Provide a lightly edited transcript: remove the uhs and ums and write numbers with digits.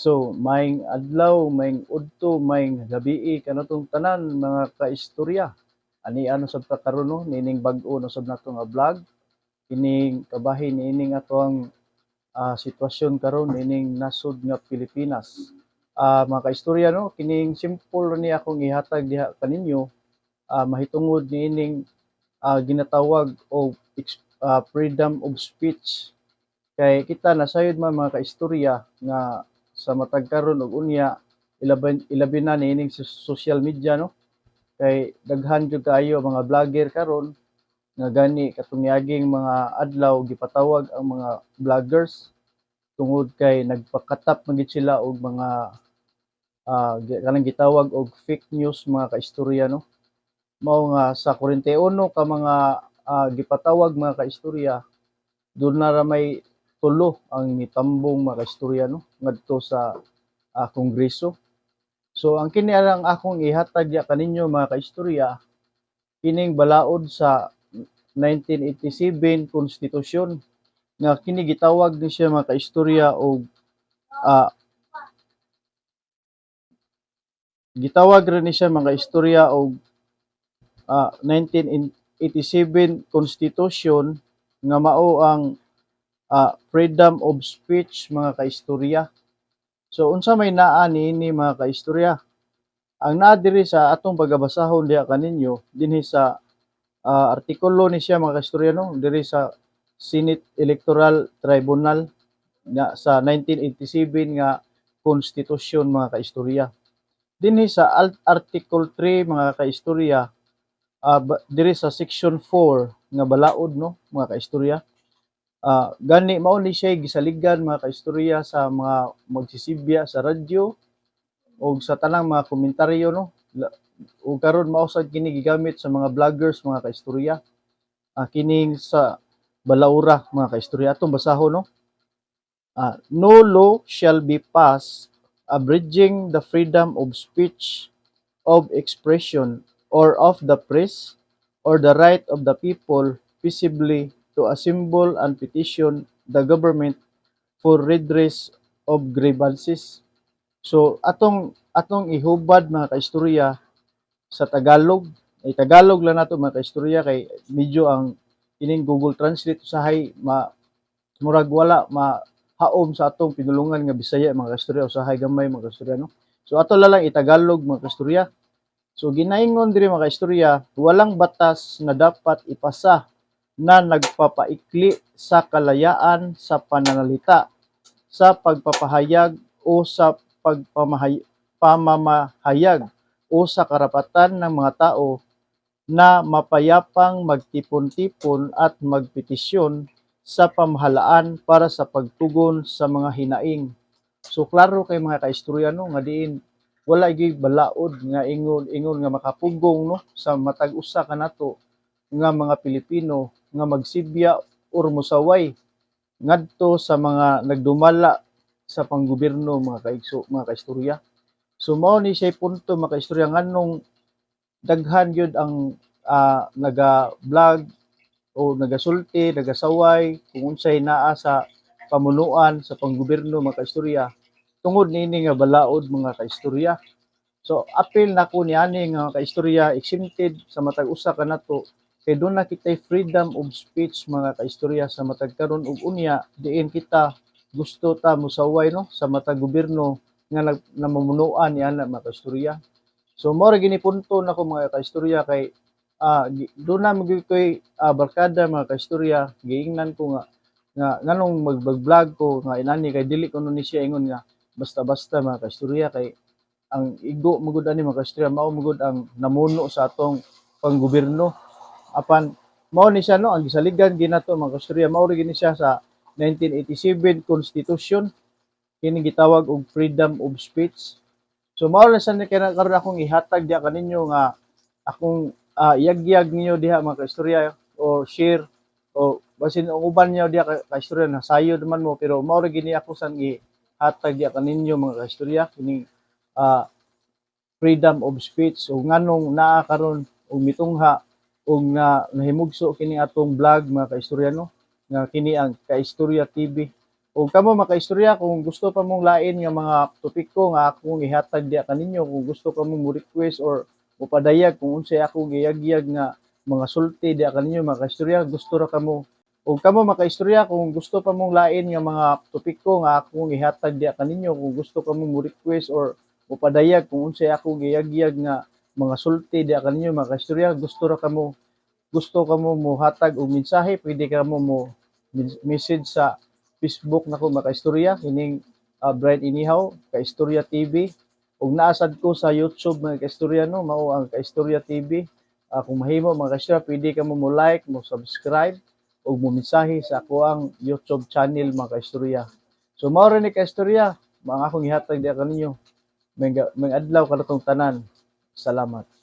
So, maayong adlaw, maayong udto, maayong gabii kanatong tanan, mga kaistorya. Ani ano sab ta karon, no, niining bag-o na sab nato nga vlog. Kining kabahin niining atoang sitwasyon karon niining nasod nga Pilipinas. Mga kaistorya, no, kining simple ni akong ihatag diha kaninyo mahitungod niining ginatawag og freedom of speech. Kay kita nasayod man, mga kaistorya, nga sa matag karon ug unya, ilabi, ilabi na niining social media, no, kay daghan jud kaayo mga vlogger karon nga gani katong niaging mga adlaw gipatawag ang mga vloggers tungod kay nagpakatap man gid sila og mga kanang gitawag og fake news, mga kaistorya, no. Mao nga sa 41 ka mga gipatawag, mga kaistorya, duna ra may tulo ang mitambong, mga kaistorya, no, ngadto sa kongreso. So ang kini ang akong ihatag ya kaninyo, mga kaistorya, kining balaod sa 1987 Constitution nga kini gitawag ni siya, mga kaistorya, og gitawag rin ni siya, mga kaistorya, og 1987 Constitution nga mao ang freedom of speech, mga kaistorya. So unsa may naa niini, mga kaistorya? Ang naa diri sa atong pagabasahon diha kaninyo dinhi sa artikulo ni siya, mga kaistorya, no, diri sa Senate Electoral Tribunal nga sa 1987 nga konstitusyon, mga kaistorya. Dinhi sa Article 3, mga kaistorya, diri sa section 4 nga balaod, no, mga kaistorya. Gani mao ni siya gisaligan, mga kaistorya, sa mga magsisibya sa radyo o sa tanang mga komentaryo, no. Ug karon mao sad kini gigamit sa mga vloggers, mga kaistorya. Kining sa balaura, mga kaistorya, atong basahon, no. No law shall be passed abridging the freedom of speech, of expression, or of the press, or the right of the people peaceably to assemble and petition the government for redress of grievances. So atong ihubad, mga kaistorya, sa Tagalog. Ay, Tagalog lang nato, mga kaistorya, kay medyo ang kining Google Translate usahay ma murag wala ma haom sa atong pinulungan nga Bisaya, mga kaistorya, usahay gamay, mga kaistorya, no. So ato lang itagalog, mga kaistorya. So ginaingon diri, mga kaistorya, walang batas na dapat ipasa na nagpapaikli sa kalayaan sa pananalita, sa pagpapahayag o sa pamamahayag o sa karapatan ng mga tao na mapayapang magtipon-tipon at magpetisyon sa pamahalaan para sa pagtugon sa mga hinaing. So klaro kay, mga kaistorya, no, nga diin wala gyud balaod nga ingon ingon nga makapugong, no, sa matag usa kanato nga mga Pilipino nga magsibya or musaway ngadto sa mga nagdumala sa panggobyerno, mga kaigso, mga kaistorya. So mao ni siya punto, mga kaistorya, nganong daghan gyud ang naga-vlog o nagasulti, nagasaway kung unsay naa sa pamunuan sa panggobyerno, mga kaistorya, tungod niini nga balaod, mga kaistorya. So apil nako niani nga, mga kaistorya, exempted sa matag usa kanato kay duna kitay freedom of speech, mga kaistorya, sa matag karon ug unya diin kita gusto ta musaway, no, sa matag gobyerno nga namumunuan niana, mga kaistorya. So mao ra gini punto nako, mga kaistorya, kay duna man gyud koy barkada, mga kaistorya, giingnan ko nga nga nganong mag-vlog ko nga inani kay dili kuno ni siya ingon nga basta-basta, mga kaistorya, kay ang igo magud ani, mga kaistorya, mao magud ang namuno sa atong panggobyerno. Apan mao ni siya, no, ang gisaligan ginato, mga kaistorya, mao ra gini siya sa 1987 Constitution, kini gitawag og freedom of speech. So mao ra sa ni kay karon akong ihatag diha kaninyo nga akong iyagyag ninyo diha, mga kaistorya, or share o basin ang uban niyo diha kaistorya na sayo naman mo, pero mao ra gini ako san gihatag diha kaninyo, mga kaistorya, kining freedom of speech o nganong naa karon og mitungha ug na nahimugso kini atong vlog, mga kaistorya, no, nga kini ang Kaistorya TV. Ug kamo, mga kaistorya, kung gusto pa mong lain nga mga topiko nga akong ihatag diha kaninyo, kung gusto ka mo mo request or mopadayag kung unsay ako giyagyag nga mga sulti diha kaninyo, mga kaistorya, gusto ra kamo. Ug kamo, mga kaistorya, kung gusto pa mong lain nga mga topiko nga akong ihatag diha kaninyo, kung gusto ka mo mo request or mopadayag kung unsay ako giyagyag nga mga sulti diha kaninyo, mga kaistorya, gusto ra kamo, gusto kamo mohatag og mensahe, pwede kamo mo message sa Facebook nako, mga kaistorya, kining Brian Inihaw, Kaistorya TV. Ug naa sad ko sa YouTube, mga kaistorya, no, mao ang Kaistorya TV. Kung mahimo, mga kaistorya, pwede kamo mo like, mo subscribe ug mo mensahe sa akoang YouTube channel, mga kaistorya. So mao ra ni, kaistorya, mga akong ihatag diha kaninyo. May adlaw kanatong tanan. Salamat.